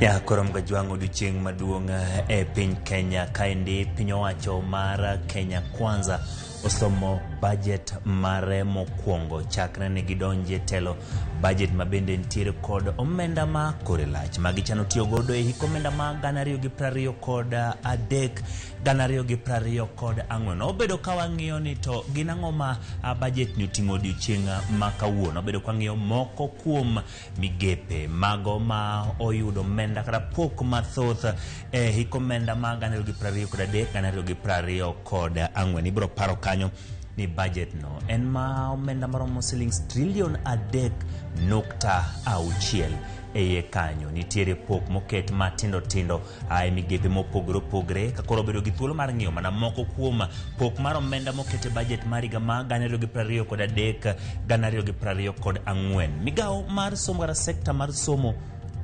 Ya koro Mgajwang' odiochieng' maduong' e piny Kenya kaendi piny owacho mar Kenya Kwanza osomo budget mare mokwongo chakre ne gidonje telo, budget ma bende nitiere kod omenda ma kore lach ma gichano tiyo godo e hik omenda ma 2023 2024. Obedo ka wang'iyo ni to gin ang'o ma budget ni oting'o odiochieng' ma kawuono. Obedo ka wang'iyo moko kuom migepe mago ma oyudo omenda kata pok mathoth e hik omenda ma 2023 2024. Ibiro paro kanyo ni budget no en ma omenda maromo silings trilion 3.6. E iye kanyo nitiere pok moket matindo tindo e migepe mopogore opogore ka koro obedo gi thuolo mar ng'iyo mana moko kuom pok mar omenda moket e budget mar higa ma 2023 2024. Migawo mar somo kata sekta mar somo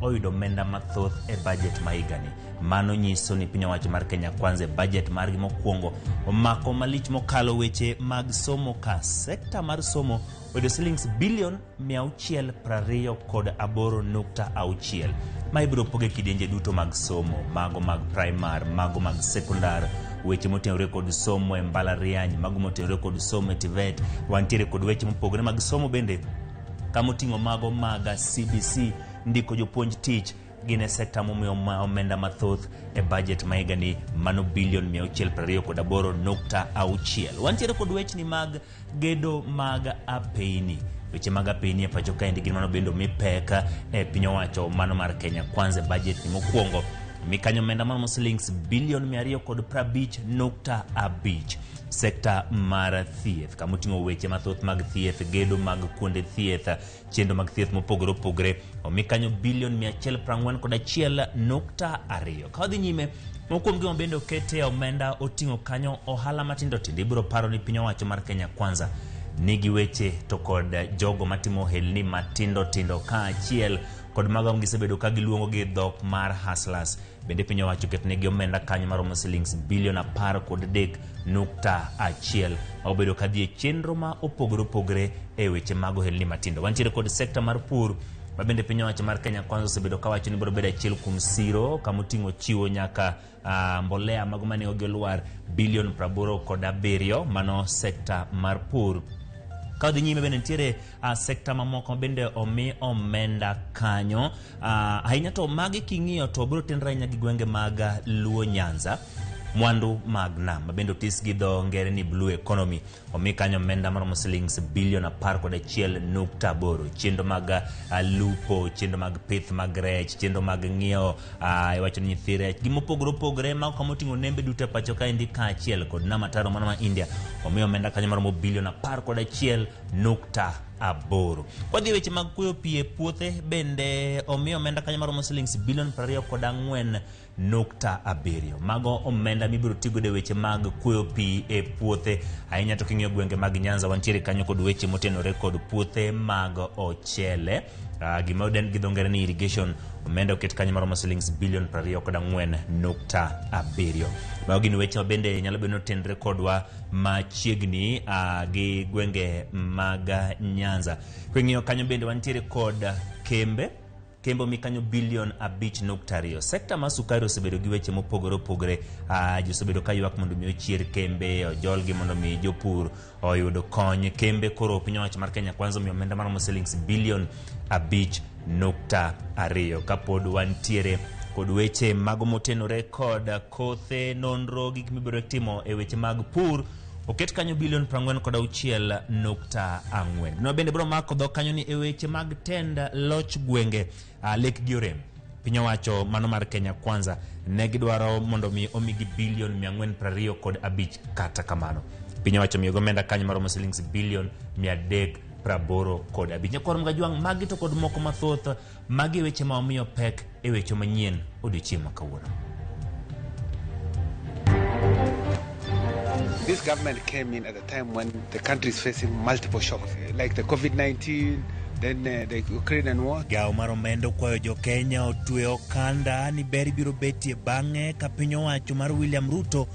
oyudo omenda mathoth e budget ma higani. Mano nyiso ni piny owacho mar Kenya Kwanza e budget margi mokwongo omako malich mokalo weche mag somo, ka sekta mar somo oyudo silings bilion 628.6 ma ibiro pog e kidienje duto mag somo, mago mag primar, mago mag sekondar, weche motenore kod somo e mbalariany, mago motenore kod somo e TVET. Wantiere kod weche mopogore mag somo bende kamoting'o mago mag CBC, ndiko jopuonj tich gin e sekta momiyo omenda mathoth e budget ma higani, mano bilion 628.6. Wantiere kod wechni mag gedo mag apeyni. Weche mag apeyni e pacho kaendi gin mano bende omi pek e piny owacho mano mar Kenya Kwanza e budget ni mokwongo mikanyo omenda maromo silings bilion 250.5. Sekta mar thieth kamoting'o weche mathoth mag thieth, gedo mag kuonde thieth, chenro mag thieth mopogore opogore, omi kanyo bilion 141.2. Ka wadhi nyime, moko kuom gima bende okete omenda oting'o kanyo ohala matindo tindo. Ibiro paro ni piny owacho mar Kenya Kwanza nigi weche to kod jogo matimo ohelni matindo tindo kaachiel kod mago ma gisebedo ka giluongo gi dhok mar hustlers. Bende piny owacho oketnegi omenda kanyo maromo silings bilion 13.1 ma obedo ka dhi e chenro ma opogore opogore e weche mag ohelni matindo. Wantiere kod sekta mar pur ma bende piny owacho mar Kenya Kwanza osebedo ka wacho ni biro bedo achiel kuom siro kamoting'o chiwo nyaka mbolea mago ma nengogi olwar bilion 87, mano sekta mar pur. Ka wadhi nyime bende nitiere sekta mamoko ma bende omi omenda kanyo. Ahinya to magi king'iyo to biro tenre ahinya gi gwenge mag Luo Nyanza. Mwandu mag nam ma bende otis gi dho ngere ni blue economy omi kanyo omenda maromo silings bilion 11.8. Chenro mag lupo, chenro mag pith mag rech, chenro mag ng'iewo iwacho ni nyithi rech gi mopogore opogore mago kama oting'o nembe duto e pacho kaendi kaachiel kod nam ataro mano ma India omi omenda kanyo maromo bilion 11.8. Kwadhi e weche mag kuoyo pi e puothe bende omi omenda kanyo maromo silings bilion 24.7. Mago omenda mibiro tigodo e weche mag kuoyo pi e puothe. Ahinya to king'iyo gwenge mag Nyanza wantiere kanyo kod weche motenore kod puothe mag ochele. Gima odend gi dho ngere ni irrigation, omenda oket kanyo maromo silings bilion 24.7. Mago gin weche ma bende nyalo bedo ni otenre kodwa machiegni gi gwenge mag Nyanza. King'iyo kanyo bende wantiere kod kembe. Kembe omi kanyo bilion 5.2. Sekta mar sukari osebedo gi weche mopogore opogore. Ji osebedo ka ywak mondo mi ochier kembe, ojolgi mondo mi jopur oyud kony. Kembe koro piny owacho mar Kenya Kwanza omiyo omenda maromo silings bilion 5.2. Kapod wantiere kod weche mago motenore kod kothe, nonro, gik mibiro timo e weche mag pur, oket kanyo bilion 46.4. Gino bende biro mako dhok kanyo ni e weche mag tend loch gwenge, lek gi orem. Piny owacho mano mar Kenya Kwanza ne gidwaro mondo mi omigi bilion 425, kata kamano piny owacho miyogi omenda kanyo maromo silings bilion 385. Nyakwar Mgajwang', magi to kod moko mathoth, magi e weche ma omiyo pek e weche manyien odiochieng' ma kawuono. This government came in at a time when the country is facing multiple shocks, like the COVID-19, then the Ukrainian war. Gawo mar omenda okwayo jo Kenya otwe okanda ni ber biro betie bang'e ka piny owacho mar William Ruto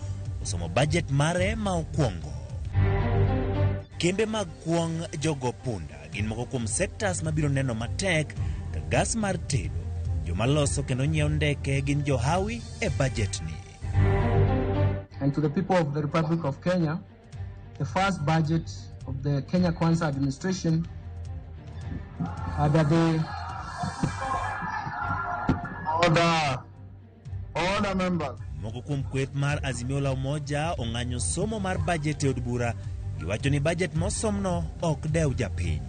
osomo budget mare ma okwongo. Kembe mag kuong' jogo punda gin moko kuom sectors mabiro neno matek ka gas mar tedo Joma loso kendo nyiewo ndeke gin johawi e bajet ni. And to the people of the Republic of Kenya, the first budget of the Kenya Kwanza administration under the Order. Order, members. Moko kuom kweth mar Azimio la Umoja ong'anyo somo mar bajet e od bura. Giwacho ni bajet mosomno ok dew japiny.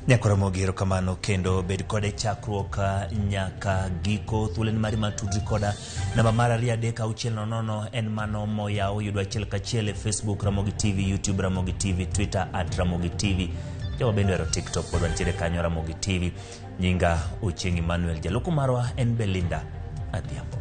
Nyakoromogi erokamano kendo bed kode chakruok nyaka giko. Thuolo en mari mar tudri koda namba mar 23600 en mano moyaw yudo achiel kachiel e Facebook Ramogi TV, YouTube Ramogi TV, Twitter @RamogiTV. Jowa bende ohero TikTok pod wantiere kanyo Ramogi TV. Nyinga Ochieng' Emmanuel, jaluku marwa en Belinda Adhiambo.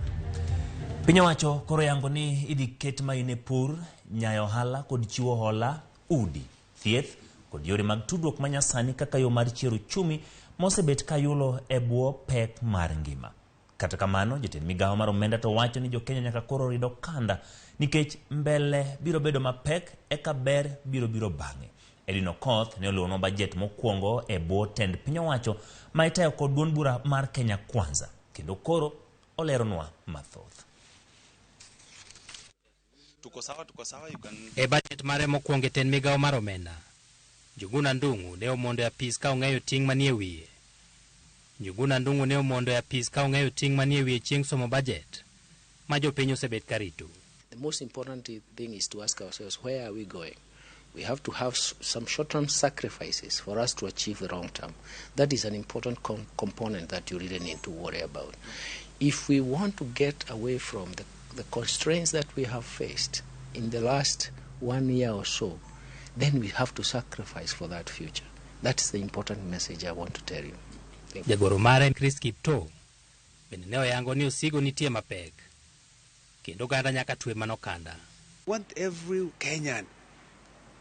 Piny owacho koro yango ni idhi ket maino e pur, nyayo ohala kod chiwo hola, udi, thieth kod yore mag tudruok manyasani kaka yo mar chiero uchumi mosebet kayulo e bwo pek mar ngima. Kata kamano, jatend migawo mar omenda to wacho ni jokenya nyaka koro rid okanda nikech mbele biro bedo mapek eka ber biro biro bang'e. Edwin Okoth ne oluwonwa bajet mokwongo e bwo tend piny owacho ma itayo kod duond bura mar Kenya Kwanza kendo koro oleronwa mathoth. Tuko sawa, tuko sawa, you can. E bajet mare mokwongo e tend migawo mar omenda, Njuguna Ndung'u ne omondo e apis ka ong'eyo ting' manie wiye. Njuguna Ndung'u ne omondo e apis ka ong'eyo ting' manie wiye chieng' somo bajet ma jopiny osebet ka rito. The most important thing is to ask ourselves, where are we going? We have to have some short-term sacrifices for us to achieve the long term. That is an important component that you really need to worry about. If we want to get away from the constraints that we have faced in the last 1 year or so, then we have to sacrifice for that future. That's the important message I want to tell you. Thank you. Jagoro mare Chris Kiptoo bende ne oyango ni osigo nitie mapek kendo oganda nyaka twe manokanda. Want every Kenyan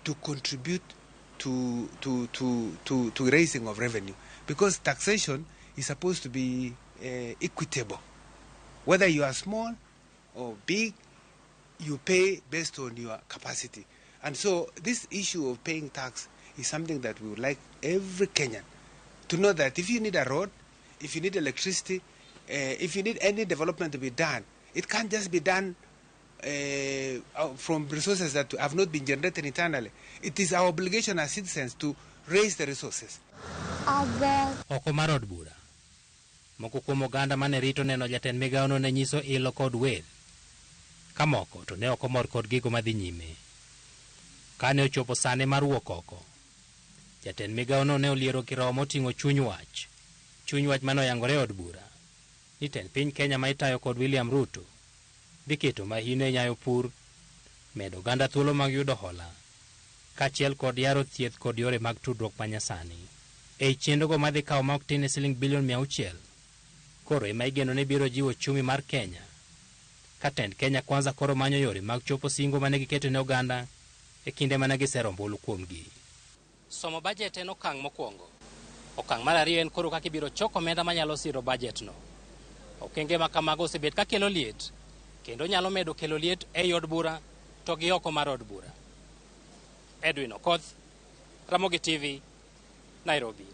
to contribute to raising of revenue, because taxation is supposed to be equitable. Whether you are small or big, you pay based on your capacity. And so this issue of paying tax is something that we would like every Kenyan to know, that if you need a road, if you need electricity, if you need any development to be done, it can't just be done from resources that have not been generated internally. It is our obligation as citizens to raise the resources. Oko mar od bura, moko kuom oganda mane rito neno jatend migawono ne nyiso ilo kod wer, ka moko to ne ok omor kod gigo madhi nyime. Kane ochopo sane mar wuok oko, jatend migawono ne oliero kirowo moting'o chuny wach. Chuny wach mane oyangore e od bura ni tend piny Kenya ma itayo kod William Ruto dhi keto mahino e nyayo pur, medo oganda thuolo mag yudo hola, kaachiel kod yaro thieth kod yore mag tudruok manyasani. Ei chenrogo madhi kawo ma ok tin ne siling bilion 600, koro ema igeno ni biro jiwo uchumi mar Kenya. Ka tend Kenya Kwanza koro manyo yore mag chopo singo mane giketo ne oganda e kinde mane gisero ombulu kuomgi. Somo bajet en okang' mokwongo. Okang' mar ariyo en koro kaka ibiro choko omenda manyalo siro bajet no. Okenge ma kamago osebet ka kelo liet, kendo nyalo medo kelo liet ei od bura to gi oko mar od bura. Edwin Okoth, Ramogi TV, Nairobi.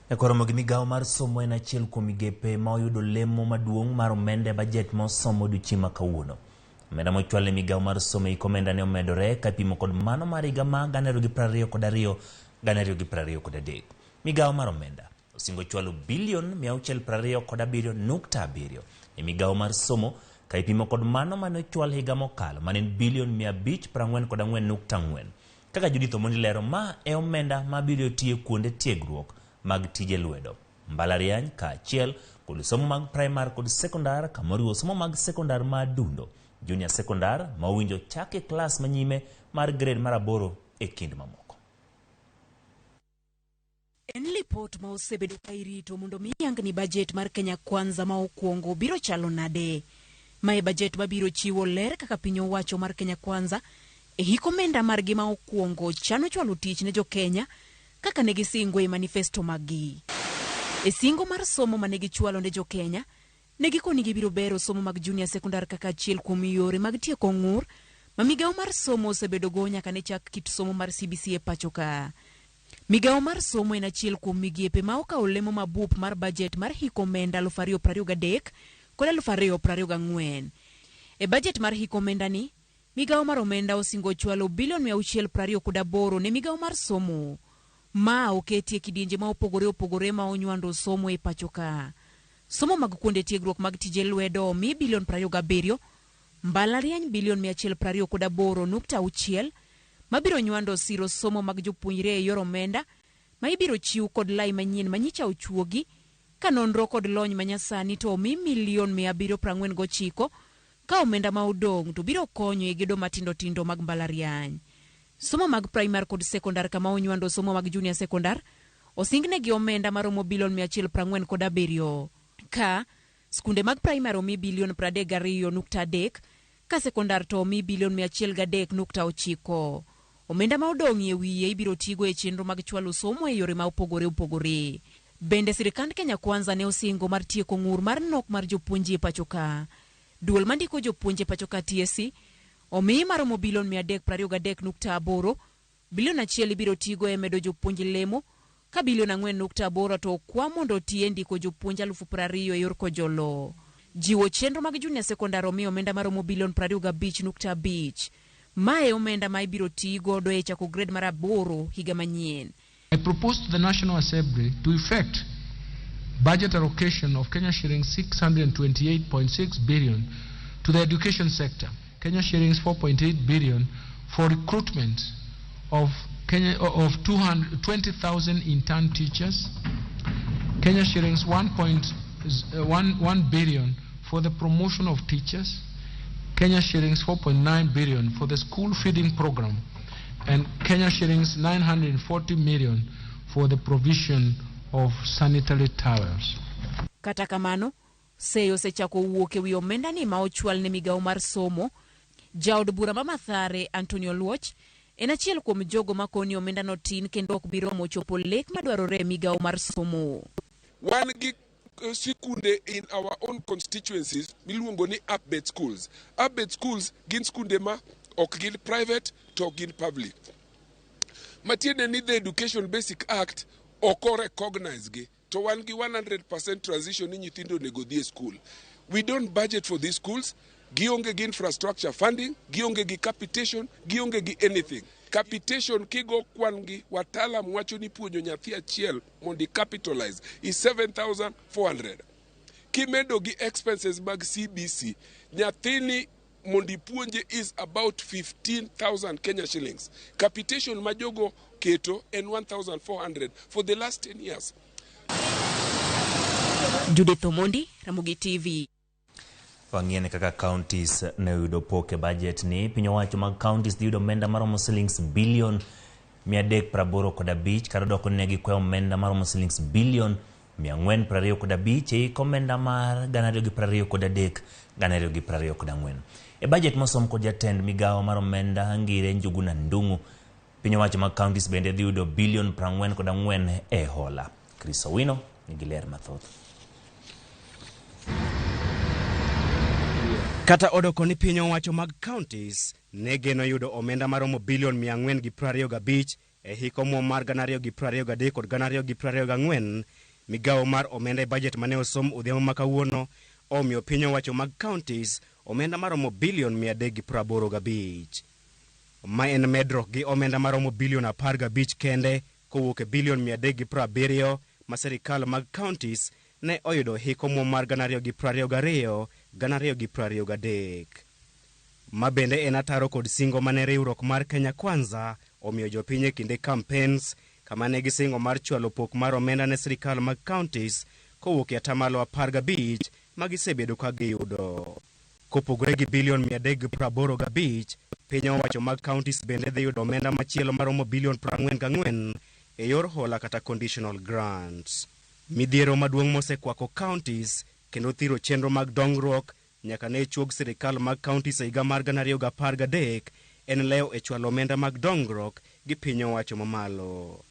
Nyakoromo gi migawo mar somo en achiel kuom migepe ma oyudo lemo maduong' mar omenda e bajet ma osomo odiochieng' ma kawuono. Omenda mochwal ne migawo mar somo e hik omenda ne omedore ka ipimo kod mano mar higa ma 2022 2023. Migawo mar omenda osingo chwalo bilion 627.7 e migawo mar somo ka ipimo kod mano mane ochwal higa mokalo mane en bilion 544.4. Kaka Judith Omondi lero, ma e omenda ma biro tiyo kuonde tiegruok mag tije lwedo, mbalariany kaachiel kod somo mag primar kod sekondar, kamoriwo somo mag sekondar ma adundo, junior sekondar ma owinjo chak e klas manyime mar grade mar 8 e kind mamoko. En lipot ma osebedo ka irito mondo mi yang ni bajet mar Kenya Kwanza ma okwongo biro chalo nade. Ma e bajet mabiro chiwo ler kaka piny owacho mar Kenya Kwanza e hik omenda margi ma okwongo chano chwalo tich ne jo Kenya kaka ne gisingo e manifesto maggi. E singo mar somo mane gichwalo ne jo-Kenya, ne gikoni gibiro bero somo mag junior secondary kaka achiel kuom yore mag tieko ng'ur ma migawo mar somo osebedogo nyaka ne chak kit somo mar CBC e pacho ka. Migawo mar somo en achiel kuom migepe ma okawo lemo mabup mar bajet mar hik omenda 2023 kod 2024. E bajet mar hik omenda ni, migawo mar omenda osingo chwalo bilion 628 ne migawo mar somo. Ma oketi e kidienje ma opogore opogore ma onywando somo e pacho ka. Somo mag kuonde tiegruok mag tije lwedo omi bilion 27, mbalariany bilion 128.6 mabiro nywando siro somo mag jopuonjre e yor omenda ma ibiro chiw kod lai manyien manyicha ochuogi ka nonro kod lony manyasani to omi milion 749 ka omenda ma odong' to biro konyo e gedo matindo tindo mag mbalariany. Somo mag primar kod sekondar kama onywando somo mag junior sekondar osingnegi omenda maromo bilion 147 ka skunde mag primar omi bilion 32.3 ka sekondar to omi bilion 103.9. Omenda ma odong' e wiye ibiro tigo e chenro mag chwalo somo e yore ma opogore opogore. Bende sirikand Kenya Kwanza ne osingo mar tieko ng'ur mar nok mar jopuonj e pacho ka. Duol mandiko jopuonj e pacho ka TSC omi maromo bilion 323.8, bilion 1 ibiro tigo e medo jopuonj lemo, ka bilion 4.8 to okwa mondo oti e ndiko jopuonj 20,000 e yor kojolo. Jiwo chenro mag junior secondary omi omenda maromo bilion 25.5. Mae omenda ma ibiro ti godo e chako grade mar 8 higa manyien. I propose to the National Assembly to effect budget allocation of Kenya shillings 628.6 billion to the education sector, Kenya shillings 4.8 billion for recruitment of Kenya of 220,000 intern teachers, Kenya shillings 1.1 billion for the promotion of teachers, Kenya shillings 4.9 billion for the school feeding program, and Kenya shillings 940 million for the provision of sanitary towels. Kata kamano, seyo osechako wuok e wi omenda ni ma ochwal ne migawo mar somo. Jaod bura ma Mathare Antonio Luoch en achiel kuom jogo makoni omenda no tin kendo ok bi romo chopo lek madwarore e migawo mar somo. Wan gi sikunde in our own constituencies miluongo ni upbet schools. Upbet schools gin skunde ma ok gin private to ok gin public. Matiende ni the Education Basic Act ok recognize gi to wan gi 100% transition ni nyithindo onego dhi e school. We don't budget for these schools. Gionge gi infrastructure funding, gionge gi capitation, gionge gi anything. Capitation kigo kwan gi wataalam wacho ni puonjo nyathi achiel mondo capitalize is 7400. Kimedo gi expenses mag CBC, nyathini mondo ipuonje is about 15,000 Kenya shillings. Capitation ma jogo keto en 1,400 for the last 10 years. Judith Omondi, Ramogi TV. Wang'iene kaka counties ne oyudo pok e budget ni. Piny owacho mag counties dhi yudo omenda maromo shillings bilion 385 kar odoko ne gikwayo omenda maromo shillings bilion 425 e hik omenda mar 2023 2024. E budget mosom kod jatend migawo mar omenda Ngire Njuguna Ndung'u, piny owacho mag counties bende dhi yudo bilion 44 e hola. Chris Owino nigi ler mathoth. Kata odoko ni piny owacho mag counties ne geno yudo omenda maromo bilion 425 e hik omuom mar 2023 kod 2024, migawo mar omenda e budget mane osom odhiambo ma kawuono omiyo piny owacho mag counties omenda maromo bilion 385. Ma en medruok gi omenda maromo bilion 15 kende kowuok e bilion 370 ma sirikal mag counties ne oyudo hik omuom mar 2022 2023. Ma bende en ataro kod singo mane riwruok mar Kenya Kwanza omiyo jopiny e kinde campaigns, kama ne gisingo mar chwalo pok mar omenda ne sirikal mag counties kowuok e atamalo 15 ma gisebedo ka giyudo. Kopogore gi bilion 385, piny owacho mag counties bende dhi yudo omenda machielo maromo bilion 44 e yor hola kata conditional grants. Midhiero maduong' mosekwako counties kendo thiro chenro mag dongruok nyaka ne chuog sirikal mag counties e higa mar 2013 en lewo e chwalo omenda mag dongruok gi piny owacho mamalo.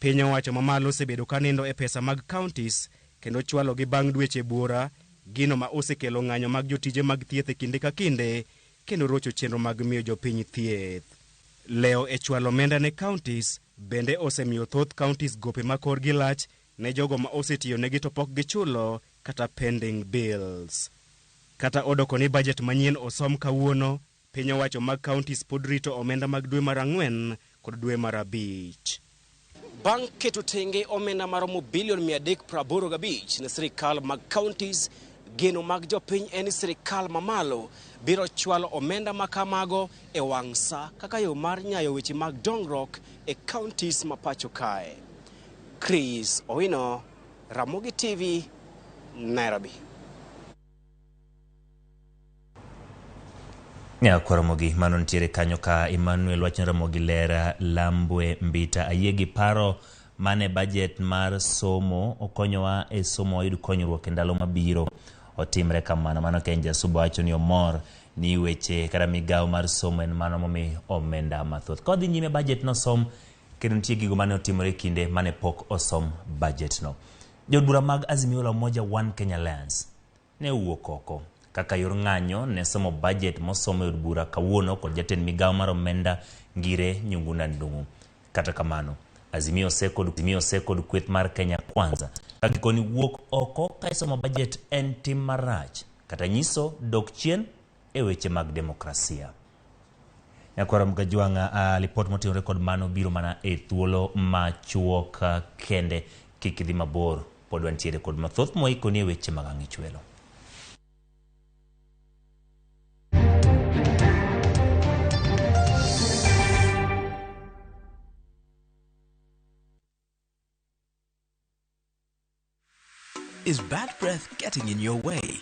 Piny owacho mamalo osebedo ka nindo e pesa mag counties kendo chwalogi bang' dweche buora, gino ma osekelo ng'anyo mag jotije mag thieth e kinde ka kinde kendo rocho chenro mag miyo jopiny thieth. Lewo e chwalo omenda ne counties bende osemiyo thoth counties gope ma korgi lach ne jogo ma osetiyonegi to pok gichulo kata pending bills. Kata odoko ni bajet manyien osom kawuono, piny owacho mag counties pod rito omenda mag dwe mar ang'wen kod dwe mar abich. Bang' keto tenge omenda maromo bilion 385 ne sirikal mag counties, geno mag jopiny en ni sirikal mamalo biro chwalo omenda ma kamago e wang' sa kaka yo mar nyayo weche mag dongruok e counties ma pacho kae. Chris Owino, Ramogi TV, Nairobi. Nyakwa Ramogi mano nitiere kanyo ka Emmanuel wacho ni Ramogi ler Lambwe Mbita ayie gi paro mane budget mar somo okonyowa e somo wayud konyruok e ndalo mabiro otimre kamano. Mano Ken Jasuba wacho ni omor ni weche kata migawo mar somo en mano momi omenda mathoth. Kodhi nyime budget nosom kendo nitie gigo mane otimore e kinde mane pok osom budget no. Jood bura mag Azimio la Umoja One Kenya Alliance ne owuok oko kaka yor ng'anyo ne somo budget mosom e od bura kawuono kod jatend migawo mar omenda Ngire Njuguna Ndung'u. Kata kamano, Azimio osekod Azimio osekod kweth mar Kenya Kwanza ka gikoni wuok oko ka isomo budget en tim marach kata nyiso dok chien e weche mag demokrasia. Nyakwara Mgajwang'a, lipot motenore kod mano biro mana e thuolo machuok kende. Kik idhi mabor, pod wantiere kod mathoth mwaikoni e weche mag ang'ichwelo. Is bad breath getting in your way?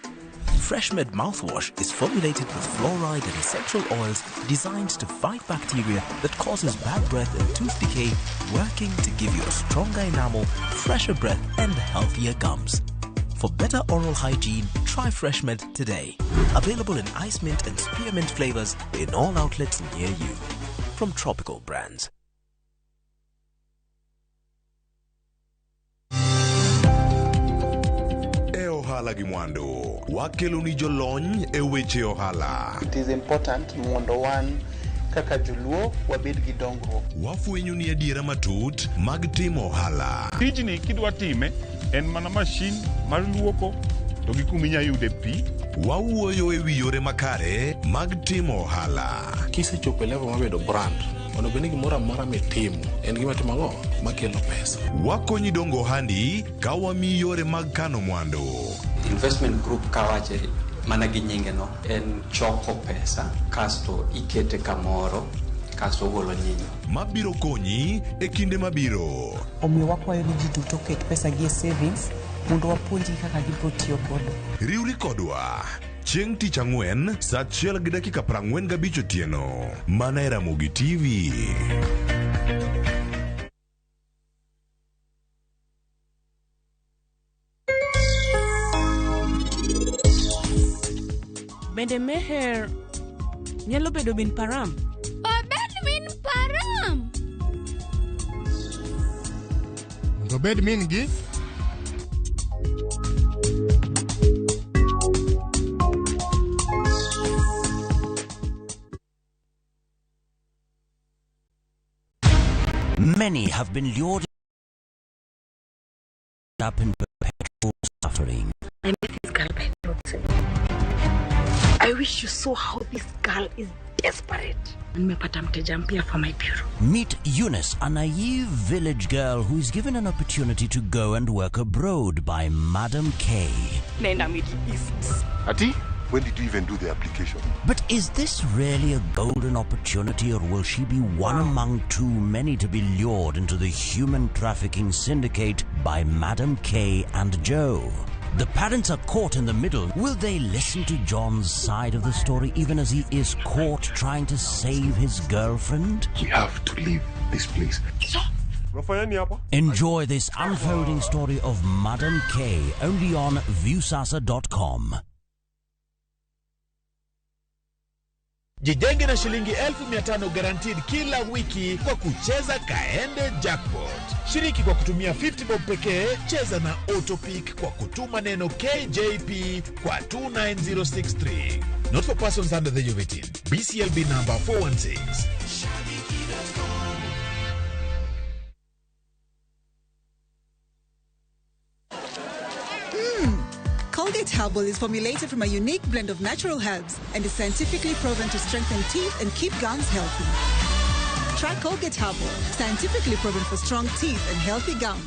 FreshMed mouthwash is formulated with fluoride and essential oils designed to fight bacteria that causes bad breath and tooth decay, working to give you a stronger enamel, fresher breath, and healthier gums. For better oral hygiene, try FreshMed today. Available in ice mint and spearmint flavors in all outlets near you. From Tropical Brands. E ohala gi mwandu, wakeloni jolony e weche ohala. It is important mondo wan kaka joluo wabed gi dongruok. Wafwenyo ni adiera matut mag timo ohala. Tijni kidwa time en mana mashin mar luoko to gi kuma inya yude pi. Wawuoyo e wi yore makare mag timo ohala. Kisechopo e level mar bedo brand, onego bed ni gimoro amora mitimo en gima timo ang'o? Makelo pesa. Wakonyi dongo ohandi ka wamiyi yore mag kano mwandu. Investment group kawache mana gi nyinge no en choko pesa kasto ikete kamoro kasto ogolo nyinyo. Mabiro konyi e kinde mabiro. Omiyo wakwayo ni ji duto oket pesa gi e savings mondo wapuonjgi kaka gibiro tiyo godo. Riwri kodwa chieng' tich ang'wen saa 1:45 otieno mana e Ramogi TV. Bende Meher nyalo bedo min Param? Obed min Param! Mondo obed min gi. Many have been lured up in perpetual suffering. I met this girl by the roadside. I wish you saw how this girl is desperate. Nimepata mteja mpya for my bureau. Meet Eunice, a naive village girl who is given an opportunity to go and work abroad by Madam K. Naenda Middle East. Ati, when did you even do the application? But is this really a golden opportunity, or will she be one among too many to be lured into the human trafficking syndicate by Madam K and Joe? The parents are caught in the middle. Will they listen to John's side of the story even as he is caught trying to save his girlfriend? We have to leave this place. Enjoy this unfolding story of Madam K only on Viusasa.com. Jijenge na shilingi 500,000 guaranteed kila wiki kwa kucheza Kaende Jackpot. Shiriki kwa kutumia 50 bob pekee, cheza na Autopick kwa kutuma neno KJP kwa 29063. Not for persons under the age of 18. BCLB number 416. Colgate Herbal is formulated from a unique blend of natural herbs and is scientifically proven to strengthen teeth and keep gums healthy. Try Colgate Herbal, scientifically proven for strong teeth and healthy gums.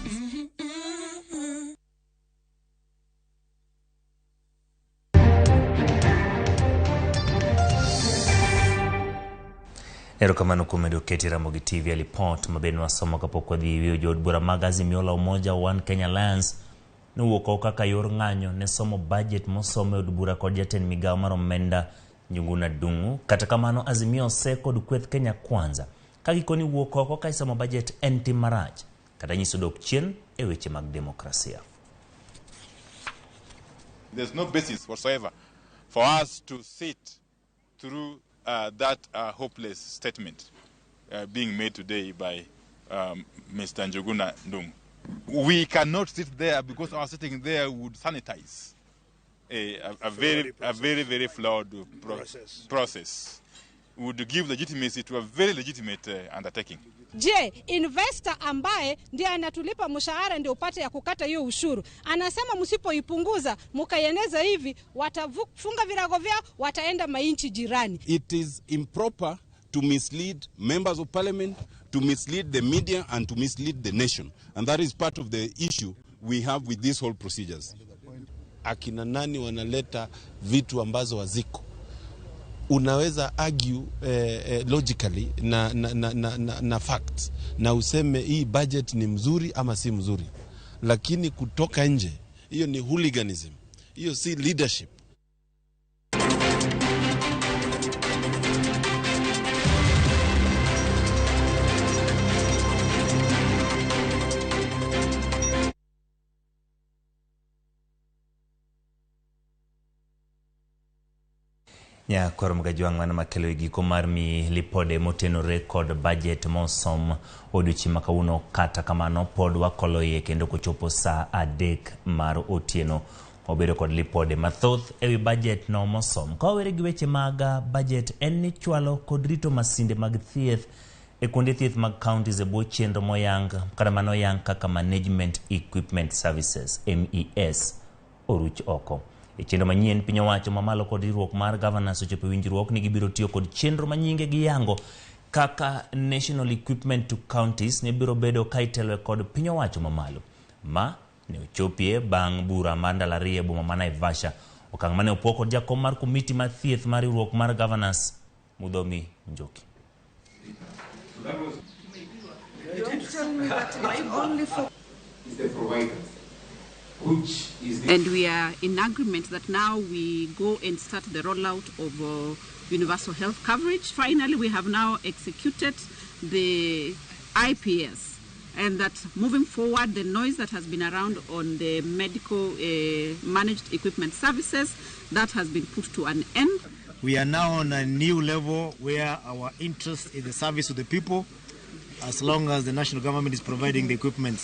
Erokamano kuom medo keti Ramogi TV e lipot ma bende wasomo kapok wadhi yweyo. Jood bura mag Azimio la Umoja One Kenya Alliance nowuok oko kaka yor ng'anyo ne somo budget mosom e od bura kod jatend migawo mar omenda Njuguna Ndung'u. Kata kamano Azimio ose kod kweth Kenya Kwanza ka gikoni wuok oko ka isomo budget en tim marach kata nyiso dok chien e weche mag demokrasia. There's no basis whatsoever for us to sit through that hopeless statement being made today by Mr. Njuguna Ndung'u. We cannot sit there because our sitting there would sanitize a very, very flawed process. Would give legitimacy to a very legitimate undertaking. Je, investor ambaye ndiye anatulipa mshahara ndio upate ya kukata hiyo ushuru, anasema msipoipunguza mkaieneza hivi watafunga virago vyao, wataenda mainchi jirani. It is improper to mislead members of parliament, to mislead the media and to mislead the nation. And that is part of the issue we have with these whole procedures. Akina nani wanaleta vitu ambazo haziko? Unaweza argue logically na facts na useme hii budget ni mzuri ama si mzuri, lakini kutoka nje hiyo ni hooliganism, hiyo si leadership. Nyakwar Mgajwang' mano makelo e giko mar mi lipode motenore kod budget mosom odiochieng' ma kawuono. Kata kamano pod wakolo iye kendo kochopo saa 3 mar otieno wabedo kod lipode mathoth ewi budget no mosom. Ka wawere gi weche mag budget en ni chwalo kod rito masinde mag thieth e kuonde thieth mag counties e bwo chenro moyang kata manoyang kaka Management Equipment Services MES oruch oko. E chenro manyien piny owacho mamalo kod riwruok mar governors ochopo e winjruok ni gibiro tiyo kod chenro manyinge giyango kaka National Equipment to Counties ne biro bedo ka itelo kod piny owacho mamalo. Ma ne ochopie bang' bura mar ndalo 2 e boma ma Naivasha. Okang' mane opuo kod jakom mar komiti mar thieth mar riwruok mar governors Mudhomi Njoki. And we are in agreement that now we go and start the rollout of universal health coverage. Finally, we have now executed the IPS, and that moving forward, the noise that has been around on the medical managed equipment services, that has been put to an end. We are now on a new level where our interest is the service of the people, as long as the national government is providing the equipment.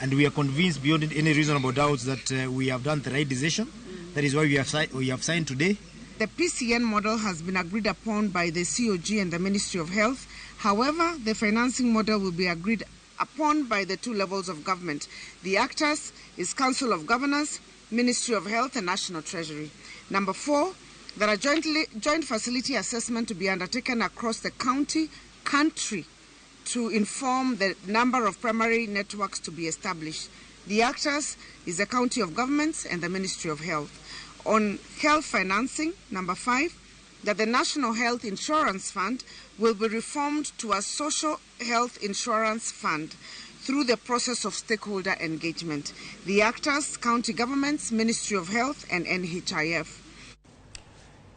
And we are convinced beyond any reasonable doubt that we have done the right decision. That is why we have signed today. The PCN model has been agreed upon by the COG and the Ministry of Health. However, the financing model will be agreed upon by the two levels of government. The actors is Council of Governors, Ministry of Health and National Treasury. Number 4, there are joint facility assessment to be undertaken across the country to inform the number of primary networks to be established. The actors is the County of Governments and the Ministry of Health. On health financing, number 5, that the National Health Insurance Fund will be reformed to a social health insurance fund through the process of stakeholder engagement. The actors, county governments, Ministry of Health and NHIF.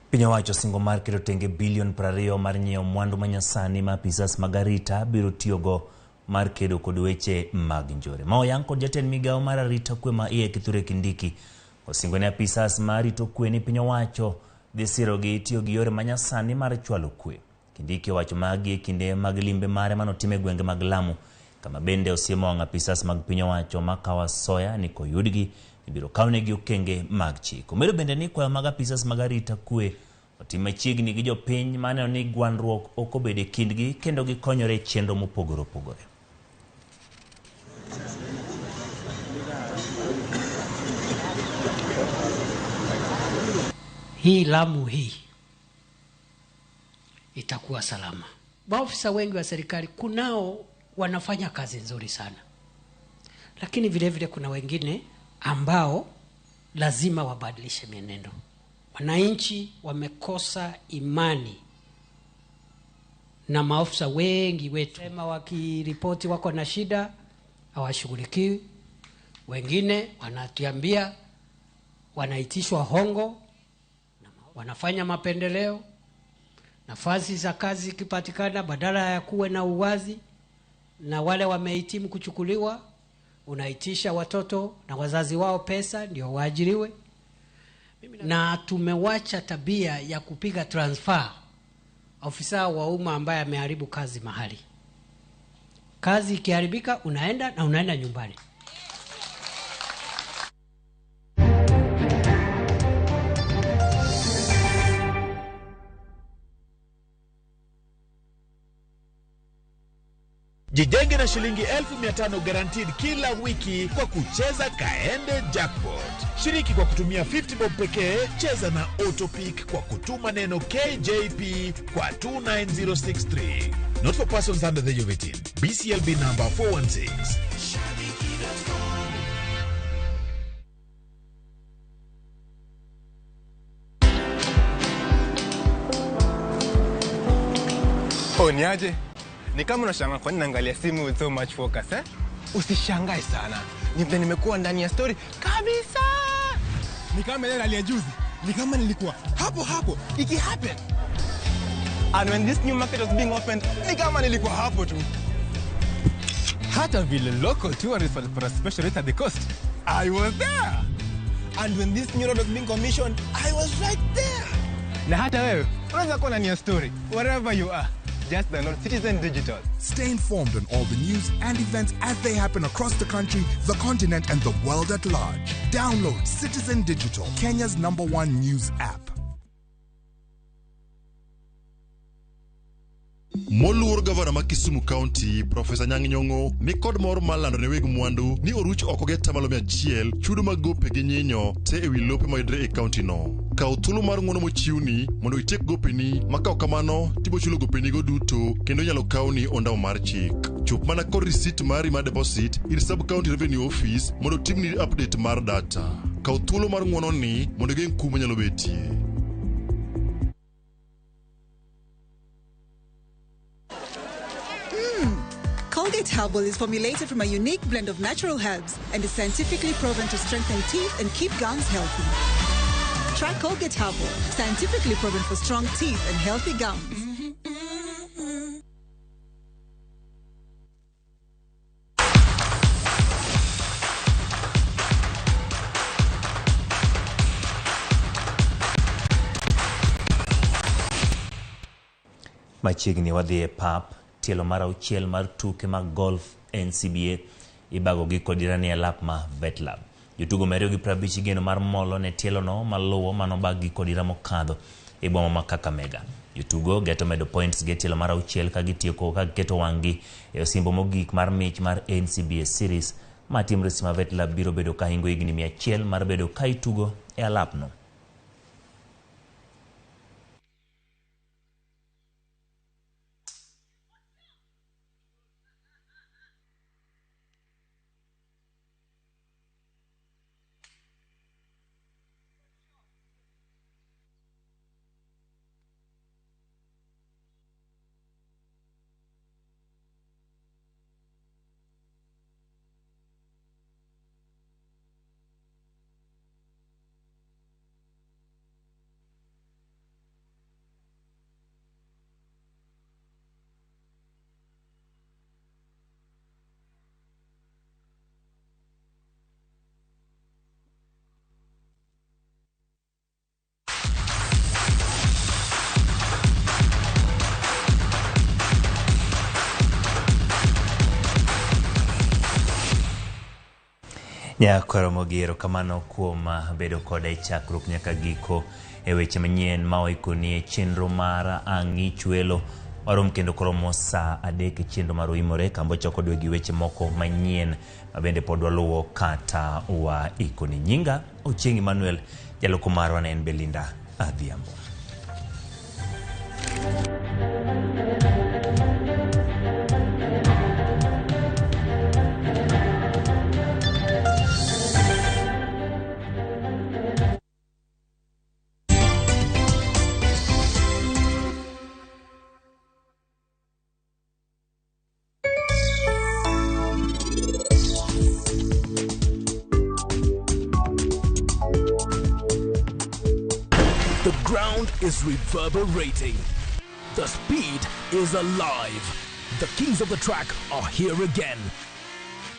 Piny owacho singo mar keto tenge bilion 20 mar nyiewo mwandu manyasani ma apisas mag arita biro tiyogo mar kedo kod weche mag njore. Ma oyang kod jatend migawo mar arita kwe ma iye Kithure Kindiki osingo ne apisas ma rito kwe ni piny owacho dhi sirogi tiyo gi yore manyasani mar chwalo kwe. Kindiki owacho magi e kinde mag limbe mare manotimo e gwenge mag Lamu, kama bende osiemo wang' apisas mag piny owacho makawo asoya ni koyudgi ibiro kawnegi okenge mag chik. Omedo bende ni kwayo mag apisas mag arita kwe otim machiegni gi jopiny maneno ni gwandruok ok obedo e kindgi kendo gikonyore e chenro mopogore opogore. Hii Lamu hii itakuwa salama. Maofisa wengi wa serikali kunao wanafanya kazi nzuri sana, lakini vile vile kuna wengine ambao lazima wabadilishe mienendo. Wananchi wamekosa imani na maofisa wengi wetu, sema wakiripoti wako na shida hawashughulikiwi. Wengine wanatuambia wanaitishwa hongo, wanafanya mapendeleo. Nafasi za kazi ikipatikana, badala ya kuwe na uwazi na wale wamehitimu kuchukuliwa, unaitisha watoto na wazazi wao pesa ndio waajiriwe. Na tumewacha tabia ya kupiga transfer ofisa wa umma ambaye ameharibu kazi mahali. Kazi ikiharibika unaenda na unaenda nyumbani. Jijenge na shilingi 1500 guaranteed kila wiki kwa kucheza Kaende Jackpot. Shiriki kwa kutumia 50 bob pekee, cheza na Autopick kwa kutuma neno KJP kwa 29063. Not for persons under the age of 18. BCLB number 416. Oh, niaje? Ni kama unashangaa kwa nini naangalia simu with so much focus, eh? Usishangae sana. Ni vile nimekuwa ndani ya story kabisa. Ni kama ile rally ya juzi. Ni kama nilikuwa hapo hapo iki happen. And when this new market was being opened, ni kama nilikuwa hapo tu. Hata vile local tourists walipata special rate at the coast, I was there. And when this new road was being commissioned, I was right there. Na hata wewe unaweza kuwa ndani ya story wherever you are. Just download Citizen Digital. Stay informed on all the news and events as they happen across the country, the continent, and the world at large. Download Citizen Digital, Kenya's #1 news app. Moluor gavana ma Kisumu County, Profesa Anyang' Nyong'o ni kod mor mar lando ne weg mwandu ni oruch oko gi atamalo 100 chudo mag gope gi nyinyo te ewi lope mayudore e kaunti no. Kaw thuolo mar ng'uono mochiwni mondo itiek gopeni, ma ka ok kamano tibiro chulo gopenigo duto kendo inyalo kawni ondamo mar chik. Chop mana kod risit mari mar deposit ir Sub County Revenue Office mondo otimni update mar data. Kaw thuolo mar ng'uono ni mondo igeng' kum manyalo betie. Colgate Herbal is formulated from a unique blend of natural herbs and is scientifically proven to strengthen teeth and keep gums healthy. Try Colgate Herbal, scientifically proven for strong teeth and healthy gums. Machiegni wadhi e pap, tielo mar auchiel mar tuke mag golf NCBA ibago gi kod irani e lap ma Vetlab. Jotugo 250 igeno mar molo ne tielo no maluwo manobag gi kod ira mokadho e boma ma Kakamega. Jotugo geto medo points gi tielo mar auchiel ka gitieko ka giketo wang'gi e osimbo mogik mar mich mar NCBA series ma timre ma Vetlab biro bedo ka hingo higni 100 mar bedo ka itugo e alapno. Nyakoromogi erokamano kuom bedo koda e chakruok nyaka giko e weche manyien ma oikoni e chenro mar Ang'ich Welo. Warom kendo koromo saa 3 e chenro mar Oimore kamba ochako dwe gi weche moko manyien ma bende pod waluwo kata waikoni. Nyinga Ochieng' Emmanuel, jaloko marwa ne en Belinda Adhiambo. The ground is reverberating. The speed is alive. The kings of the track are here again.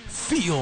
Feel